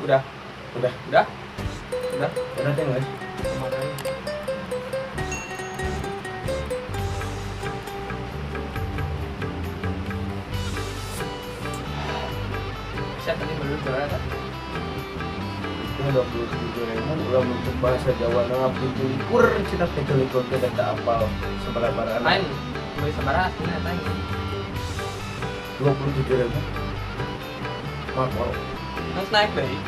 Udah. Udah. Udah. Udah. Udah teh guys. Kemana? Bisa tadi beli berapa? Itu 27.000 ulah untuk bahasa Jawa na 27 cina 27 teh da apal sabaraha. Lain beli sabaraha aslinya eta ini. 27.000. Marlboro. Terus naik deui.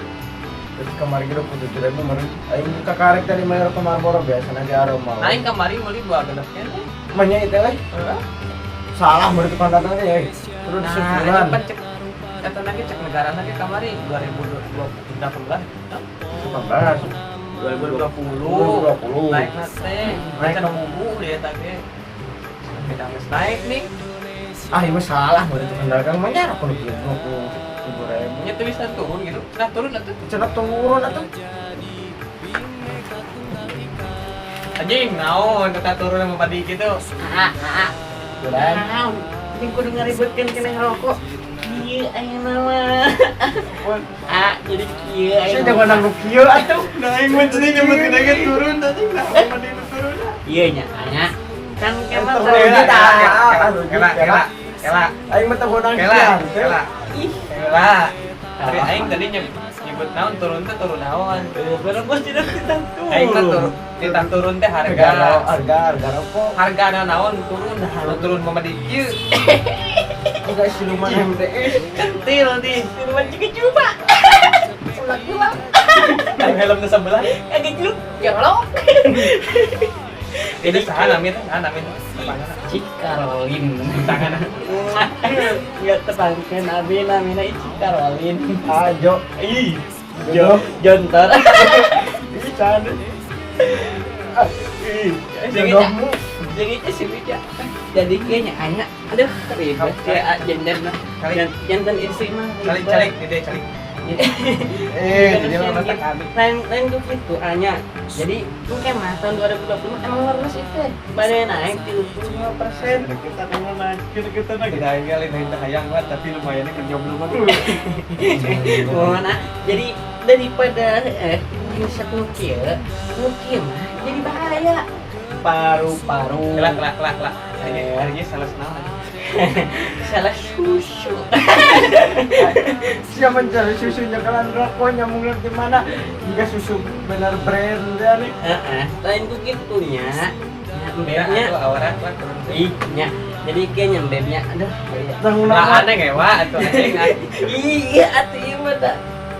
Terus kemarin 27.000 meureun. Aing kakarek tadi mayar ke Marlboro biasana ge aroma. Aing kamari meuli dua genep keneh. Manya itu euy. Heeh. Salah meureun tukang dagang teh euy. Terus Nah, sebulan. ini pan cek eta lagi cek negara lagi kamari 2018. 18. 2020. 2020. Naik na teh. Naik. Naik bubu dia teh. Kita geus naik nih. Ah, ieu mah salah meureun tukang dagang mah nya aku 27.000. Nya tuh bisa turun gitu. Nah, turun atuh. Cenah turun atuh. Anjing naon kita turun sama padi gitu. Ah, ah, Bulan. ah. Ini kudu ngaributkeun keneh rokok. Kieu ayeuna mah. Ah, jadi kieu Saya ayeuna. jangan nanggung kieu atuh. Nah, aing mah jadi nyebutkeun aja turun anjing nah padi nu turun. Ieu nya anya. Kan kemah Turun teh. kita. Kela, kela, kela, Aing mah teu bonang kela, kela, Ih, kela. Tapi aing tadi nyebut naon turun teh turun naon. Barang bos tidak kita turun. Aing mah turun, titah turun teh harga. Harga harga rokok. Harga naon turun, nu turun mah di kieu. Enggak siluman MDS. Kentil di siluman juga coba. Ulang-ulang. Kan helm teh sebelah. Kagak jeluk, jolok. Jadi saha nami teh, saha nami teh. Cikarolin. Tangan. Enggak tepangkeun abi namina Cikarolin. Ajo. Ih, Jo, jontor. Ih, can. Ih, jodohmu. Jadi itu sih Wija. Jadi kayaknya anak, aduh ribet ya jantan mah. Jantan istri mah. Calik calik, dede calik. Eh, Jadi mah masak abi. Lain lain tuh gitu anya. Jadi mungkin mah tahun 2020 emang leres itu badai naik 35%. Kita naik, kita naik. Tidak aing lain lain teh hayang banget tapi lumayan ini jomblo mah. Mohon ah. Jadi daripada ngisep nu kieu, nu kieu mah jadi bahaya. Paru-paru. Kela kela kela kela. Hari ini salah naon. Salah susu. Siapa mencari susunya kalian rokoknya mau di mana? Jika susu benar brand ya nih. Heeh, lain ku kitu nya. Nya embebnya. Atuh awaran lah turun. Ih, nya. Jadi kayaknya embebnya aduh. Tanggung Lah aneh ngewa atuh anjing. Iya, atuh ieu mah da.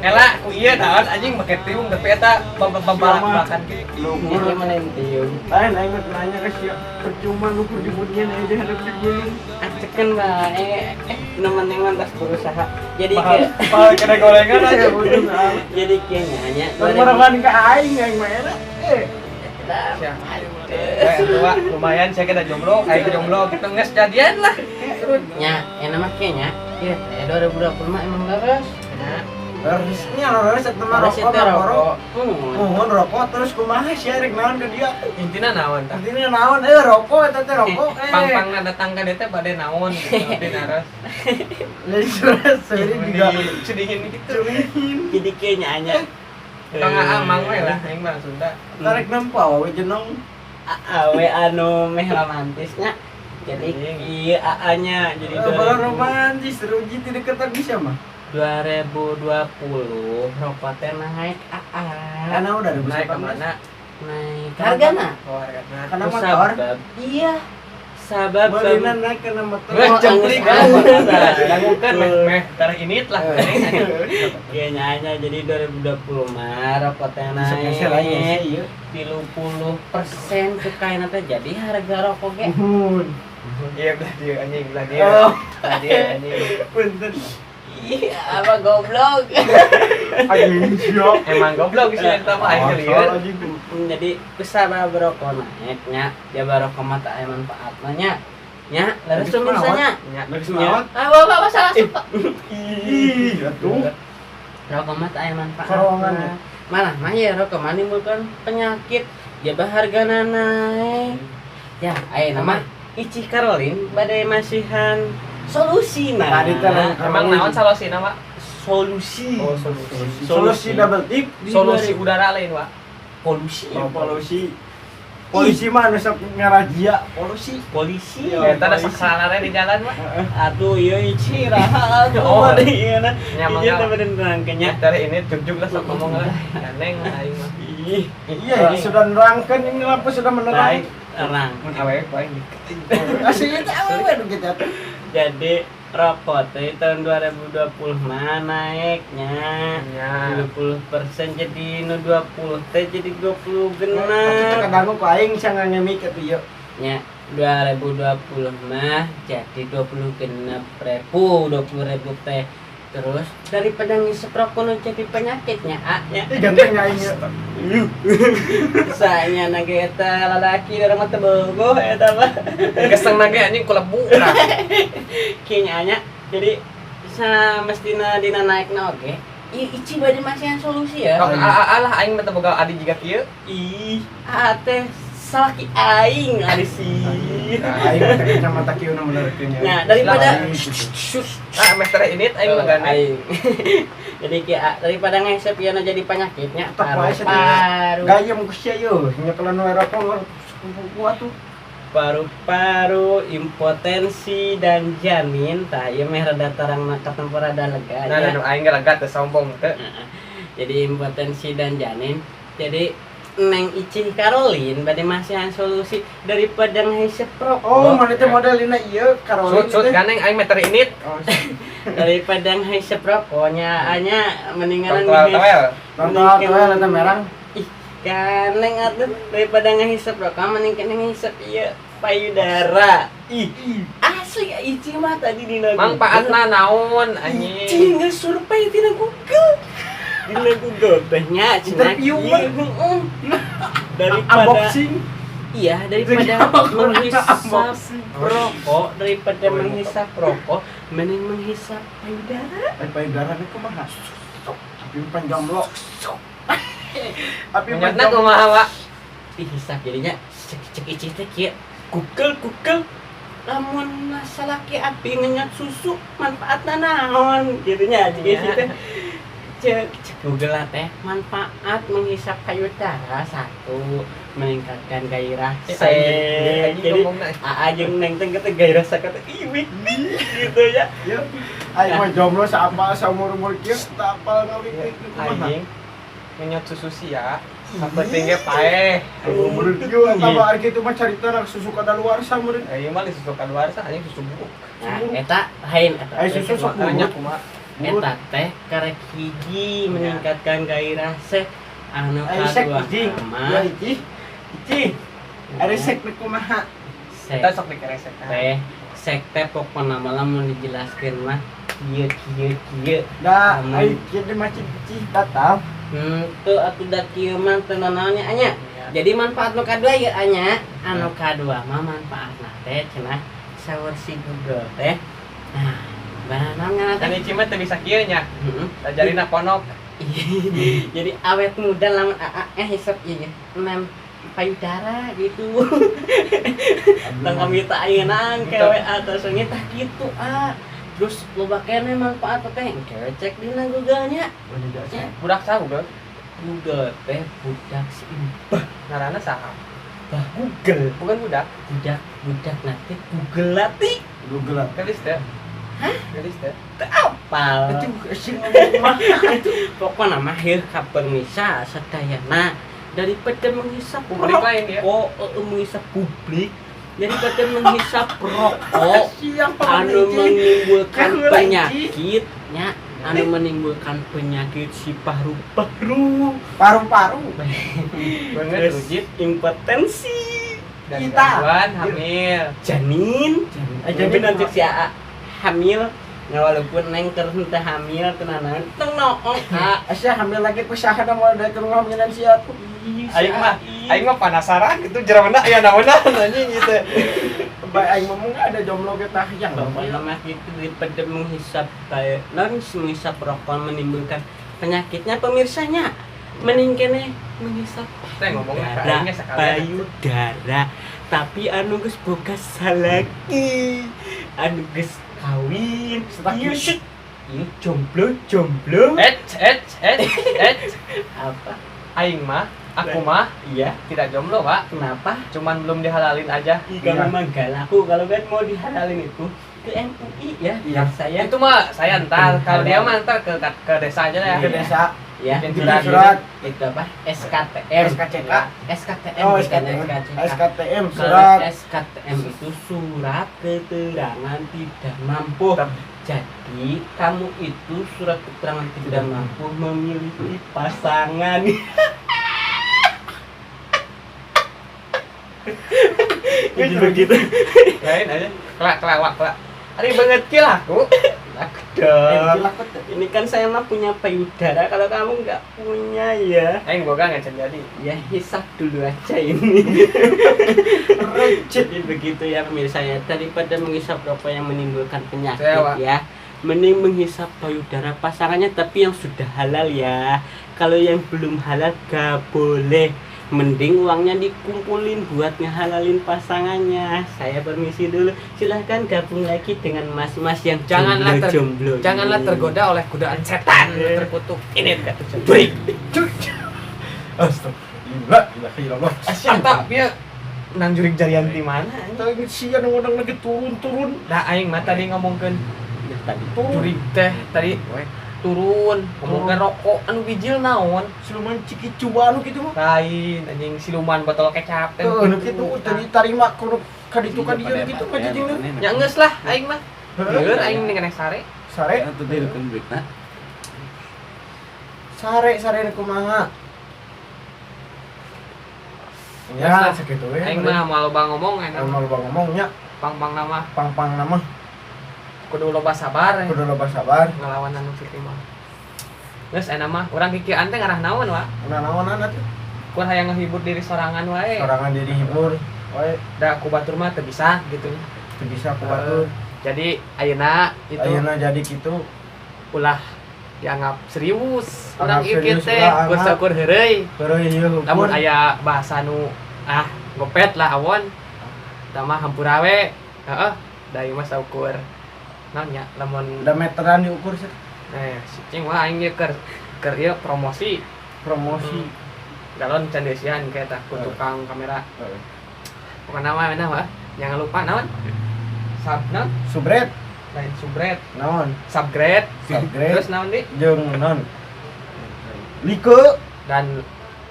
Ela ku ieu naon anjing make tiung tapi eta babalak-balakan gitu. Lukur. Ieu mah lain tiung. Lain aing mah nanya ke sia, percuma lukur di dunia aja dihadap di gunung. Acekeun bae. Nu penting mah tas berusaha. Jadi kayak Mahal kena gorengan aja. jadi kayaknya nya. Tenggorokan ke aing aing mah enak. Eh, Eh, tua, lumayan saya kena jomblo, aing jomblo gitu geus jadian lah. Turun. Nya, enak mah kayaknya. Ieu teh 2020 mah emang leres. Nah, harusnya leres eta mah leres rokok itu rokok. rokok. Mohon rokok terus kumaha sia rek naon ke dia? Intina naon tah? Intinya naon rokok eta teh rokok eh. Pang-pangna datang ka dieu teh bade naon gitu, bade naros. Jadi seri juga Cedihin gitu. cumihin. Jadi kayaknya anya. Tong amang we lah aing mah Sunda. Tarik nempo awewe jenong. Awe anu meh romantisnya. Jadi iya AA-nya jadi Baru romantis rugi tidak deketan bisa mah. 2020 rokok teh naik AA. Karena udah Naik ke mana? Naik hargana. Oh, hargana. Karena motor. Sabab iya. Sabab Belina naik karena motor. Weh, jemplik. Angus, angus. Dangukeun meh meh tarah init lah. Kayaknya anya jadi 2020 mah rokok teh Bisa geser aja naik sih, iya. 30% cukai teh jadi harga rokok ge. Muhun. Iya belah dia anjing, belah dia. Oh. Belah dia anjing. Punten. Iya, apa goblok. Anjing siap. Emang goblok sih eta mah aing lieur. Anjing. Jadi usaha rokok naiknya, jaba rokok mah teu aya manfaatna nya. Nya, leres tuh misalnya. Nya. Geus maot. Ah, bapak apa salah suka. Ih, atuh. Rokok mah teu aya manfaatna. Sorongan ya. Malah mah ya rokok mah nimbulkan penyakit, jaba hargana naik. Ya, ayeuna mah Ici Caroline bade masihan solusi nah. Tadi teh lain Emang naon salosina, Pak? Solusi. Oh, solusi. Solusi double tip. Solusi udara lain, Wak. Polusi. Oh, polusi. Polisi mah anu sok ngarajia polusi. Polisi. Iya. Eta ada saksalana di jalan mah. Aduh, iya ici raha atuh Oh. mah ieu na. Nya, Ieu mangga. teh bener nerangkeun nya. Dari ini jugjug lah sok ngomong lah. Gandeng lah aing mah. Ih, Iya, ini sudah nerangkan ini lampu sudah menerang. baik, terang. Mun awewe ku aing. Asli itu awewe nu gitu atuh. Jadi rokok teh tahun 2020 mah naiknya Nya. 20% jadi nu 20 teh jadi 20 Atuh teu genep. kadangu ku aing sia ngangemik atuh ieu. Nya 2020 mah jadi 20 genep ribu, 20 ribu teh. Terus daripada ngisep rokok nu jadi penyakitnya, A nya. Ih ganteng aing ieu. Sanya na ge eta lalaki dari mah teu bogoh eta mah. Keseng na ge anjing ku lebu lah. Kayaknya nya jadi sa mestina dina naikna oge. Ieu ici bade masihan solusi ya. Kok alah aing mah teu boga adi jiga kieu. Ih, a teh salaki aing ari sih. Nah, aing teh kacamata kieu nu menerkeun nya. Nah, daripada Aing gitu. Ah, meh tere ini aing mah gandeng. Aing. Jadi kieu a, daripada ngesep ieu jadi penyakitnya Tetep wae sia teh. paru-paru. Gayem ku sia yeuh, nyekelan we rokok ku atuh. Paru-paru, impotensi dan janin. Tah ieu meh rada tarang katempo rada lega Nah, nya. nu aing ge lega teu sombong teu. Heeh. Jadi impotensi dan janin. Jadi Neng Icih Caroline bade masihan solusi daripada ngehisep rokok. Oh, mana teh modelina ieu Caroline. Sut sut teh. gandeng aing meh tere ini. Oh, Daripada ngehisep rokoknya anya mendingan Tong toel. Tonton toel eta merang. Ih, gandeng atuh daripada ngehisep rokok mending kene ngehisep ieu payudara. Ih, asli Icih mah tadi dina Google. Mangpaatna naon Icih anjing. geus survei tina Google. Dina Google teh nya cenah. Interview Iya, heeh. Daripada Unboxing. Iya, daripada menghisap Unboxing. rokok, daripada menghisap rokok, mending menghisap payudara. Ai payudara nu kumaha? Api panjang lo. Api Menyatna panjang. kumaha, Wak? Dihisap jadinya cek cek icih teh kieu. Google Google lamun masalah ki api ngenyot susu manfaatna naon gitu nya cek icih teh. Cek cek Google lah teh manfaat menghisap payudara satu meningkatkan gairah Eh, seks. anjing Jadi ngomongna. aa jeung neng teh teh gairah seks teh ih wik wik, gitu ya. Yeuh. Aing mah jomblo saapa saumur-umur kieu teu apal ngawik kumaha. Anjing ngenyot susu sia. Sapenting ge paeh. Umur kieu eta mah ari kitu mah carita nak susu kadaluarsa meureun. Aing mah di susu kaluarsa anjing susu buruk. Nah, eta lain eta. Ai susu sok Makanya buruk. kumaha? Eta teh karek hiji meningkatkan gairah seks anu Ai sek kadua ijing. Ya mah ijih. Ijih. Ari sek nu kumaha? sek Eta sok dikeresek. teh sek teh pokona mah lamun dijelaskeun mah kieu kieu kieu. Da, Aman. ai kieu di masjid ijih batal. Henteu atuh da kieu mah teu nanaon nya anya. Jadi manfaat nu kadua ieu anya, anu kadua mah manfaatna teh cenah saur si Google teh. Nah, barang ngaranna Dan teh. ieu mah teu bisa kieu nya. Heeh. Jarina ponok. Jadi awet muda lamun aa hisap ieu nya. Mem payudara gitu. Tong kami tak ayeuna kewe atau sengit tah kitu ah. Terus loba keneh manfaat teh kewe cek dina Google-nya. Budak saha Google? Google teh budak si Mbah Ngaranna saha? Bah Google. Bukan budak. Budak budak nanti Google latih Google. Gelis teh. Hah? Gelis teh. apal. Itu sih ngomong mah. Pokokna mah heuh ka permisa sadayana daripada menghisap Publik lain dia. rokok, menghisap publik daripada menghisap rokok Siang anu menimbulkan Kaheula, penyakit nya anu menimbulkan penyakit si paru-paru Paru-paru. Banget terus rujit impotensi dan Kita. gangguan hamil. janin Eh, jadi janin nanti si AA hamil nggak walaupun neng terus teu hamil tenanan teng noong a Asya hamil lagi ku saha da moal daek ngamilan sia tuh. Aing mah penasaran gitu jeroana aya naonan anjing gitu. Bae aing ngomong ada jomblo ge tah yang Pokoknya mah gitu daripada menghisap kayak non menghisap rokok menimbulkan penyakitnya pemirsanya mending kene menghisap Teh ngomongna ka payudara aingnya sekalian. payudara tapi anu geus boga salaki anu geus kawin Setaki. ieu syut. Ini jomblo jomblo. Eh eh eh eh. Apa? Aing mah, aku mah Iya. tidak jomblo, Pak. Kenapa? Cuman belum dihalalin aja. Ih, kamu Iya. memang gak laku kalau kan mau dihalalin itu ke MUI ya. Iya. Saya Itu mah saya ntar, kalau dia mah ntar ke desa aja ya. Ke desa. Ya. Bikin Bikin surat. surat. Itu apa? SKTM. SKCK. SKTM Oh, bukan SKTM. SKCK. SKTM Kalau surat. SKTM itu surat keterangan tidak mampu. Jadi kamu itu surat keterangan tidak mampu memiliki pasangan. Jadi begitu. Lain aja. Kelak kelak wak kelak. Ari banget ki lah aku. Aku Eh, dong. gila, kok tuh. Ini kan saya mah punya payudara, kalau kamu nggak punya ya. Aing boga nggak jadi. Ya hisap dulu aja ini. Recet. Jadi begitu ya pemirsa ya, daripada menghisap rokok yang menimbulkan penyakit Saya, Wak. ya, mending menghisap payudara pasangannya tapi yang sudah halal ya. Kalau yang belum halal gak boleh. Mending uangnya dikumpulin buat ngehalalin pasangannya. Saya permisi dulu. Silahkan gabung lagi dengan mas-mas yang Janganlah jomblo-jomblo. Janganlah ini. tergoda oleh godaan setan terkutuk. Ini tidak terjadi. Astagfirullah, ilaha illallah. Atap ya nang jurig jarian di mana? Tadi sian ngundang lagi turun-turun. Nah aing mah tadi ngomongkeun Ya, tadi. Turun. jurig teh tadi we turun ngomongkeun rokok anu bijil naon? Siluman cikicuan nu kitu mah. Lain anjing siluman botol kecap teh. Tuh, nu kitu tadi tarima kudu ka ditu ka dieu gitu mah jijingna. Ya geus lah aing mah. Heeh. Lieur aing mending keneh sare. Sare, Itu teh dukun berita. sare, sare kumaha? Geus Ya, lah. sakitu we. Aing mah moal loba ngomong enak. Aing mah loba ngomongnya, Pang-pang nama pang-pang nama kudu loba sabar kudu loba sabar. ngelawan anu kitu mah. Geus enak mah urang kikieuan teh ngarah naon wa? Nah, naonan atuh? Kur hayang ngehibur diri sorangan wae. Sorangan diri hibur. Wae, Da ku batur mah teu bisa gitu nya. teu bisa ku batur. Jadi ayeuna itu Ayeuna jadi kitu. ulah dianggap serius. Urang Anggap ieu kieu serius, teh ulah anggap. kur saukur heureuy. Heureuy ieu hukum. Lamun aya bahasa nu ah gopet lah awon. Tama hampura we. Heeh, da ieu mah saukur. Naon nya lamun Da meteran diukur sih. si cing wah aing ieu keur keur ieu promosi Promosi. Galon can dieusian kayak tah ku tukang kamera. Pokokna mah mana mah jangan lupa naon? Sub naon? Subret Lain subret, naon? subgrade. Subgrade. Terus naon di? Jeung naon? Like Dan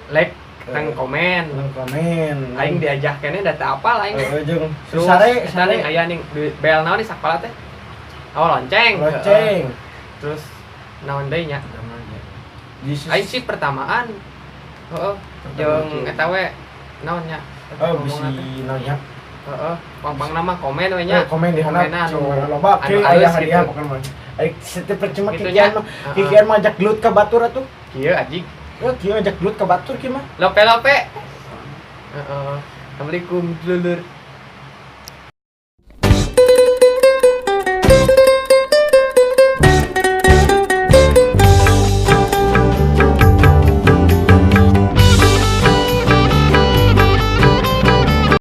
like dan komen. jeung komen. Aing diajak kene da teu apal aing. Heeh, jeung Terus sare eta sare ning aya ning di bel naon di sakola teh? Oh, lonceng. lonceng. Heeh. Terus naon deui nya? Di Aing sih pertamaan. Heeh. Jeung eta we naon nya? Oh, bisi naon nya? Heeh, pang-pang nama komen we nya. Eh, komen di handap. Komenan anu Cuma loba anu ke alus aya hadiah gitu. pokoknya mah. Ari setiap percuma Gitu kikian nya. mah. Kikian mah ajak gelut ka batur atuh. Kieu anjing. Ya kieu ajak gelut ka batur kieu mah. Lope-lope. Heeh. Assalamualaikum dulur.